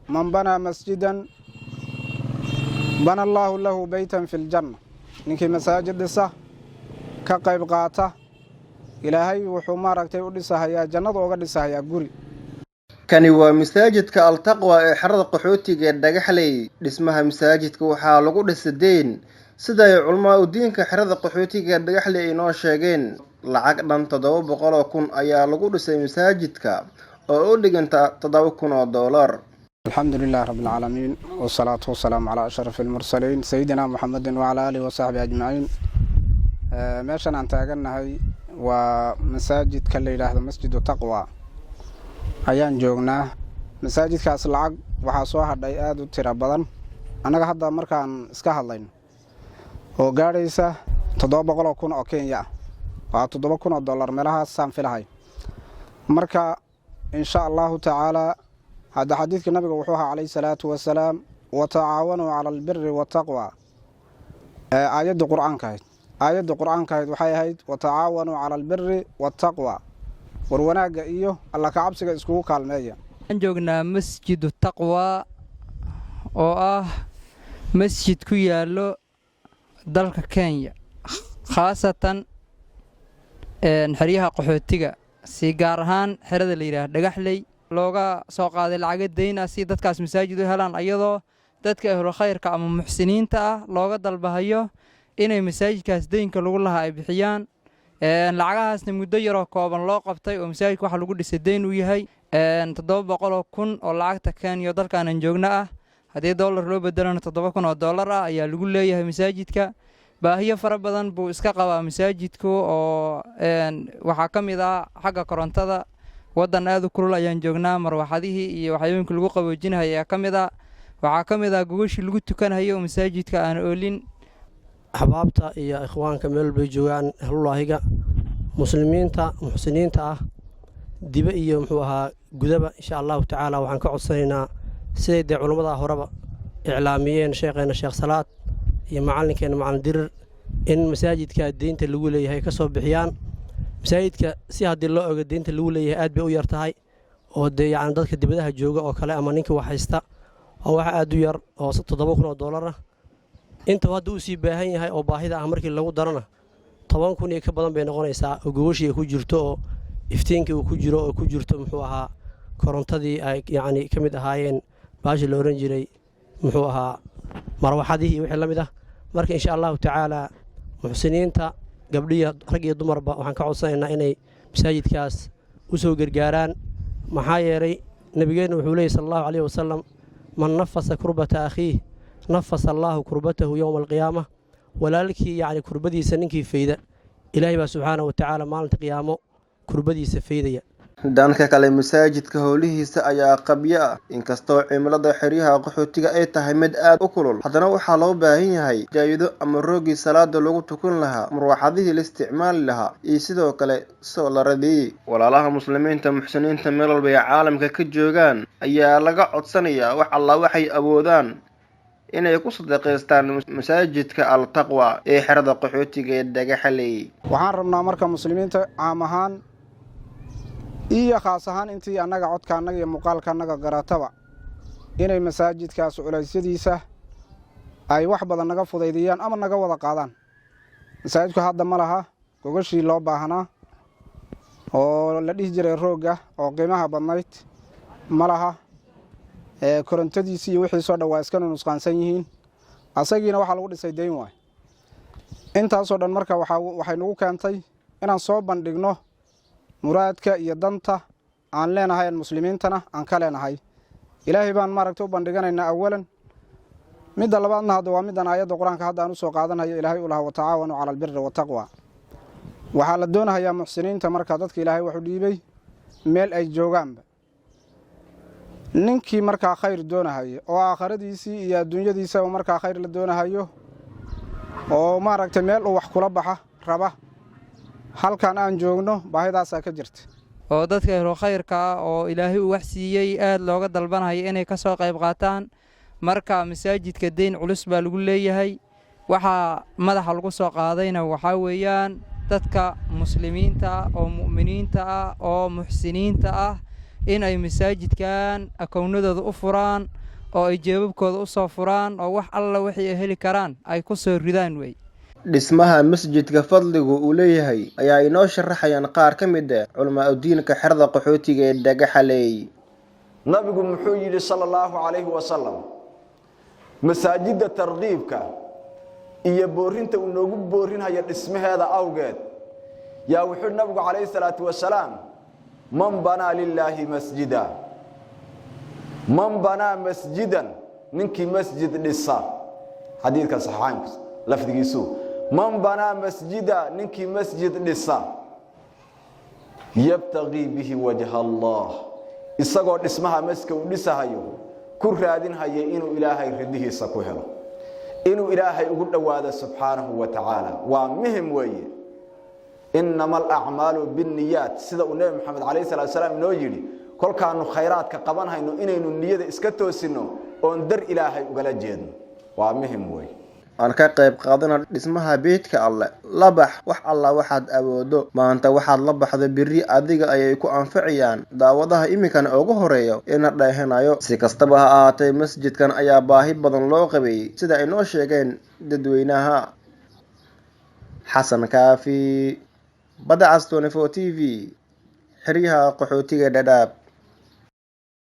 Man banaa masjidan bana allaahu lahu beytan fi ljanna. Ninkii masaajid dhisa, ka qayb qaata, Ilaahay wuxuu maaragtay u dhisahayaa, jannada uga dhisahayaa guri. Kani waa masaajidka Altaqwa ee xerada qaxootiga ee Dhagaxley. Dhismaha masaajidka waxaa lagu dhisay deyn, sida ay culamaa udiinka xerada qaxootiga ee Dhagaxley ay noo sheegeen. Lacag dhan 700,000 ayaa lagu dhisay masaajidka oo u dhiganta $7,000. Alxamdu lilah rabbi alcaalamiin, wasalaatu wasalaamu calaa ashraf almursaliin, sayidina Muxamedin wacalaa aalihi wasaxbihi ajmaciin. Meeshan aan taagannahay waa masaajidka la yidhaahdo Masjidu Taqwa ayaan joognaa. Masaajidkaas lacag waxaa soo hadhay aada u tiro badan, annaga hadda markaan iska hadlayno, oo gaadhaysa 700,000 oo Kenya ah. Waa $7,000 meelahaasaan filahay. Marka insha Allahu tacaalaa, hadda xadiidka Nabiga wuxuu ahaa, calayhi salaatu wasalaam, "Watacaawanuu cala albiri waataqwa". Aayadda Qur-aanka ahayd, aayadda Qur-aanka ahayd waxay ahayd "Watacaawanuu cala albiri waataqwa". War wanaagga iyo Alla kacabsiga iskugu kaalmeeya. Waxaan joognaa Masjidu Taqwa oo ah masjid ku yaallo dalka Kenya, khaasatan xeryaha qaxootiga, si gaar ahaan xerada la yidhaah Dhagaxley. Looga soo qaaday lacaga dayn ah si dadkaas masaajid u helaan, ayadoo dadka ahlu khayrka ama muxsiniinta ah looga dalbahayo inay masaajidkaas deynka lagu lahaa ay bixiyaan. Lacagahaasna muddo yaroo kooban loo qabtay oo masaajidka waxa lagu dhisay deyn uu yahay 700,000 oo lacagta Kenya dalkaanan joogno ah. Haddii dollar loo bedelana, $7,000 ah ayaa lagu leeyahay masaajidka. Baahiyo fara badan buu iska qabaa masaajidku, oo waxaa ka mid ah xagga korontada. Waddan aad u kulul ayaan joognaa. Marwaxadihii iyo waxyaabooyinka lagu qaboojinahaya ayaa ka mid ah. Waxaa ka mid ah gogashii lagu tukanhayo oo masaajidka aan oolin. Axbaabta iyo ikhwaanka meel bay joogaan, ahlulaahiga, muslimiinta muxsiniinta ah, dibe iyo muxuu ahaa gudaba, insha Allahu tacaala waxaan ka codsanaynaa siday dee culammadaa horeba iclaamiyeen, sheekheenna Sheekh Salaad iyo macallinkeenna Macallin Dirir, in masaajidka deynta lagu leeyahay ka soo bixiyaan. Masaajidka si haddii loo oga deynta lagu leeyahay aad bay u yar tahay, oo dee yacni dadka dibadaha jooga oo kale ama ninka wax haysta oo wax aad u yar oo $7,000 ah. Intuu hadda u sii baahan yahay oo baahida ah markii lagu darana, 10,000 iyo ka badan bay noqonaysaa, oo gogashii ay ku jirto, oo iftiinkii uu ku jiro, oo ku jirto muxuu ahaa korontadii ay yacni ka mid ahaayeen baashii la odhan jiray muxuu ahaa marwaxadihii iyo wixii la mid ah. Marka insha Allahu tacaalaa, muxsiniinta gabdhiya, rag iyo dumarba, waxaan ka codsanaynaa inay masaajidkaas u soo gargaaraan. Maxaa yeelay Nebigeenna wuxuu leeyay, sala Allahu caleyhi wasalam, "Man nafasa kurbata akhiih nafasa Allaahu kurbatahu yowma alqiyaama". Walaalkii yacni kurbadiisa ninkii fayda, Ilaahay baa subxaana wa tacaala maalinta qiyaamo kurbadiisa faydaya. Dhanka kale, masaajidka howlihiisa ayaa qabyo ah. Inkastoo cimilada xeryaha qaxootiga ay tahay mid aad u kulul, haddana waxaa loo baahan yahay jaayido ama roogii salaada lagu tukan lahaa, marwaxadihii la isticmaali lahaa iyo sidoo kale soolaradii. Walaalaha muslimiinta muxsiniinta meel walba ay caalamka ka joogaan ayaa laga codsanayaa wax alla waxay awoodaan inay ku sadaqaystaan masaajidka Al-Taqwa ee xerada qaxootiga ee Dhagaxaley. Waxaan rabnaa marka muslimiinta caam ahaan iyo khaas ahaan, intii annaga codka annaga iyo muuqaalka annaga garataba, inay masaajidkaas culaysyadiisa ay wax badan naga fudaydiyaan ama naga wada qaadaan. Masaajidku hadda ma laha gogashii loo baahnaa oo la dhihi jiray roogga oo qiimaha badnayd ma laha. Korontadiisii iyo wixiisoo dhan waa iska nusqaansan yihiin. Asagiina waxaa lagu dhisay dayn waay. Intaasoo dhan marka waxay nagu keentay inaan soo bandhigno muraadka iyo danta aan leenahay, muslimiintana aan ka leenahay. Ilaahay baan maaragtay u bandhiganaynaa awalan. Midda labaadna hadda waa middan aayadda Qur-aanka hadda aan usoo qaadanayo, Ilaahay u lahaa "Watacaawanuu cala albiri wataqwa". Waxaa la doonahayaa muxsiniinta marka, dadka Ilaahay waxu dhiibay meel ay joogaanba, ninkii markaa khayr doonahayo oo aakhiradiisii iyo adduunyadiisaba markaa khayr la doonahayo, oo maaragtay meel uu wax kula baxa raba, halkan aan joogno baahidaasaa ka jirta. Oo dadka ehlu khayrka ah oo Ilaahay uu wax siiyey aad looga dalbanayo inay ka soo qayb qaataan. Marka masaajidka deyn culus baa lagu leeyahay. Waxaa madaxa lagu soo qaadayna waxaa weeyaan dadka muslimiinta ah oo mu'miniinta ah oo muxsiniinta ah in ay masaajidkan akownadooda u furaan. Oo ay jeebabkooda u soo furaan oo wax alla wixii ay heli karaan ay ku soo ridaan wey. Dhismaha masjidka fadligu uu leeyahay ayaa inoo sharaxayaan qaar ka mid ah culamaa udiinka xerada qaxootiga ee Dhagaxaley. Nabigu muxuu yidhi, sala allahu calayhi wasalam? Masaajidda tarqiibka iyo boorinta uu noogu boorinhayo dhismaheeda awgeed yaa wuxuu nabigu calayhi salaatu wasalaam: "Man banaa lilaahi masjida, man banaa masjidan," ninkii masjid dhisa, xadiidka saxiixaynku lafdigiisu, "Man banaa masjida," ninkii masjid dhisa, "yabtagii bihi wajha Allah," isagoo dhismaha masjidka uu dhisahayo ku raadinhaya inuu Ilaahay ridihiisa ku helo, inuu Ilaahay ugu dhowaado subxaanahu wa tacaala. Waa muhim weeye. "Inama alacmaalu binniyaat," sida uu Nebi Maxamed calayhi salatu salaam inoo yidhi, kolkaanu khayraadka qabanhayno inaynu niyada iska toosinno oon dar Ilaahay ugala jeedno waa muhim weeye. Aan ka qayb qaadana dhismaha beydka Alle. La bax wax alla waxaad awoodo maanta. Waxaad la baxdo berri adiga ayay ku anficayaan. Daawadaha iminkana ugu horeeyo ina dheehanayo. Si kastaba ha ahaatee, masjidkan ayaa baahi badan loo qabay, sida ay noo sheegeen dadweynaha. Xasan Kaafi, Badacas 24 TV, xeryaha qaxootiga Dhadhaab.